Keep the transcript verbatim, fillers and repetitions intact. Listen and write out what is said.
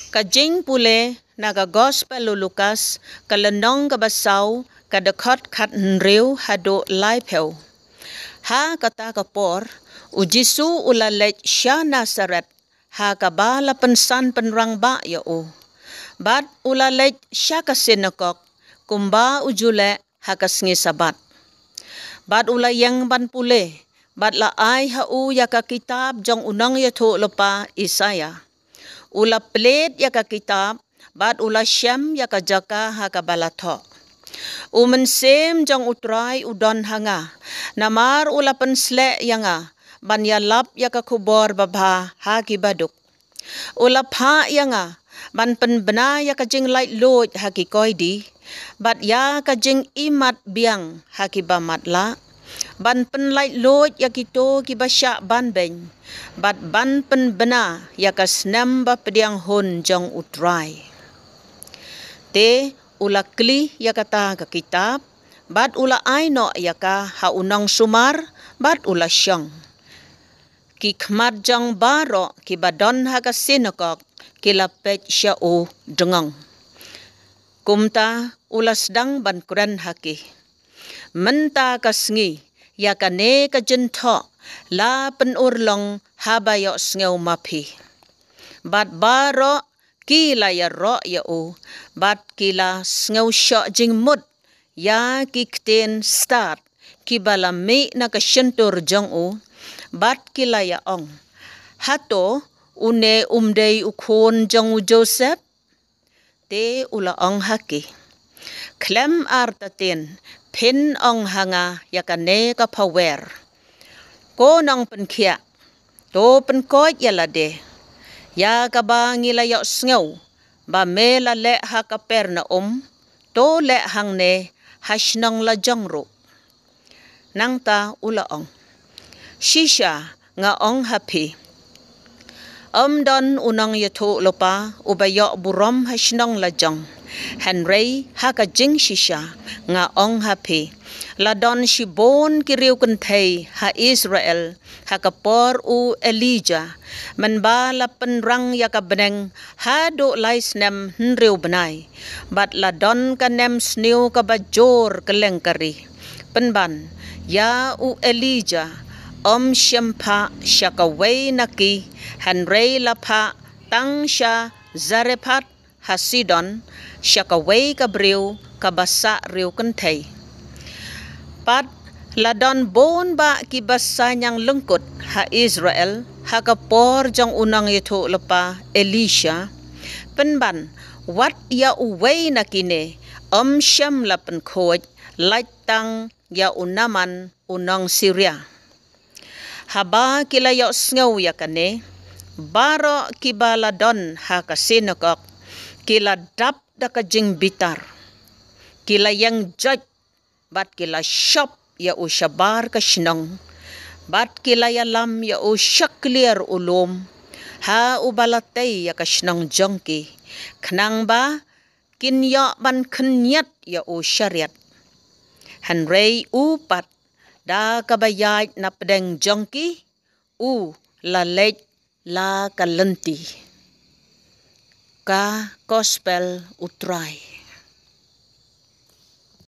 Ka jingpule na ka Gospel u Lukas, ka lynnong kaba saw, ka dkhot khathynriew haduh laiphew. Ha kata ka por, u Jisu u la leit sha Nasaret, ha kaba la pynsan pynrangbah ïa u. Bad u la leit sha ka sinakok, kumba u ju leh ha ka sngi Sabbath. Bad u la ïeng ban pule, bad la ai ha u ïa ka kitab jong u nongïathuhlypa Isaïah. U la plie ïa ka kitab, bad u la shem ïa ka jaka ha kaba la thoh: U Mynsiem jong U Trai u don ha nga, namar u la pynsleh ïa nga ban ïalap ïa ka khubor babha ha ki baduk. U la phah ïa nga ban pynbna ïa ka jinglaitluid ha ki koidi, bad ïa ka jingïohi biang ha kiba matlah, ban pynlaitluid ïa kito kiba shah banbeiñ, bad ban pynbna ïa ka snem bapdiang hun jong U Trai. Te u la kli ïa kata ka kitab, bad u la ai noh ïa ka ha u nongsumar, bad u la shong. Ki khmat jong baroh kiba don ha ka sinakok ki la peit sha u dngong. Kumta u la sdang ban kren ha ki: Mynta ka sngi, ïa kane ka jingthoh la pynurlong haba ïohsngew ma phi. Bad baroh ki la ïaroh ïa u, bad ki la sngewshoh jingmut ïa ki ktien stad kiba la mih na ka shyntur jong u, bad ki la ïa ong: Hato une um dei u khun jong u Joseph? Te u la ong ha ki: Khlem artatien phin ong ha nga ïa kane ka phawer: Ko nongpynkhiah, to pynkoit ïa lade. Ïa kaba ngi la ïohsngew ba me la leh ha Kapernaum, to leh hangne ha shnong la jong ruh. Nangta u la ong: Shisha nga ong ha phi, ym don u nongïathuhlypa uba ïoh burom ha shnong la jong. Hynrei ha ka jingshisha nga ong ha phi, la don shibun ki riewkynthei ha Israel ha ka por u Elijah, mynba la pynrang ïa ka bneng haduh lai snem hynriew bnai, bad la don ka nemsniew kaba jur kylleng ka ri. Pynban, ïa u Elijah ym shym phah sha kawei na ki, hynrei la phah tang sha Zarephath ha Sidon, sha kawei ka briew kaba sah riewkynthei. Pat la don bun bah kiba saiñiang lyngkut ha Israel ha ka por jong u nongïathuhlypa Elisha. Pynban, wat ïa uwei na kine ym shym la pynkhuid, lait tang ïa u Naaman u nong Syria. Haba ki la ïohsngew ïa kane, baroh kiba la don ha ka sinakok ki la dap da ka jingbitar. Ki la ïeng joit, bad ki la shop ïa u shabar ka shnong, bad ki la ïalam ïa u shakliar u lum, ha uba la tei ïa ka shnong jong ki, khnang ba kin ïoh ban khynñiat ïa u shariat. Hynrei u pat, da kaba ïaid na pdeng jong ki, u la leit la ka lynti. Ka Gospel U Trai.